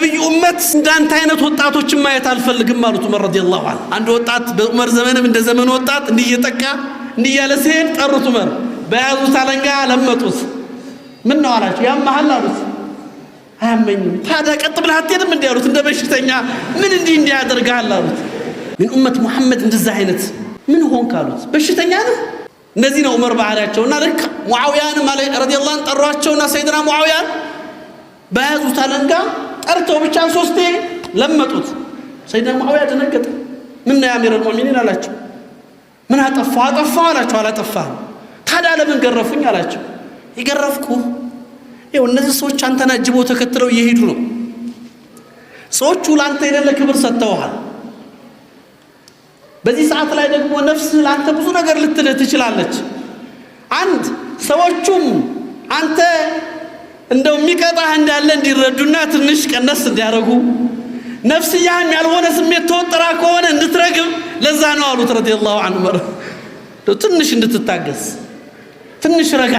የነቢዩ ኡመት እንዳንተ አይነት ወጣቶችን ማየት አልፈልግም አሉት ዑመር رضي الله عنه። አንድ ወጣት በዑመር ዘመንም እንደ ዘመኑ ወጣት እንዲህ እየጠቃ እንዲህ እያለ ሲሄድ ጠሩት። ዑመር በያዙት አለንጋ ለመጡት። ምን ነው አላቸው። ያመሃል አሉት። አያመኝም። ታዲያ ቀጥ ብለህ አትሄድም እንዲህ አሉት። እንደ በሽተኛ ምን እንዲህ እንዲህ ያደርግሃል አሉት። من أمة محمد እንደዛ አይነት ምን ሆንክ አሉት። በሽተኛ ነህ። እነዚህ ነው ዑመር ባህሪያቸውና ልክ ሙዓውያንም رضي الله عنه ጠሯቸውና ሰይድና ሙዓውያን በያዙት አለንጋ ጠርተው ብቻ ሶስቴ ለመጡት። ሰይድና ሙዓውያ ደነገጠ። ምን ነው يا أمير المؤمنين አላቸው። ምን አጠፋሁ? አጠፋሁ አላቸው። አላጠፋህም። ታዲያ ለምን ገረፉኝ አላቸው። የገረፍኩህ ይኸው እነዚህ ሰዎች አንተን አጅበው ተከትለው እየሄዱ ነው። ሰዎቹ ለአንተ የሌለ ክብር ሰጥተውሃል። በዚህ ሰዓት ላይ ደግሞ ነፍስህ ለአንተ ብዙ ነገር ልትልህ ትችላለች። አንድ ሰዎቹም አንተ እንደው የሚቀጣህ እንዳለ እንዲረዱና ትንሽ ቀነስ እንዲያደርጉ፣ ነፍስያህም ያልሆነ ስሜት ተወጥራ ከሆነ እንድትረግብ ለዛ ነው አሉት። رضي الله عنه ትንሽ እንድትታገስ፣ ትንሽ ረጋ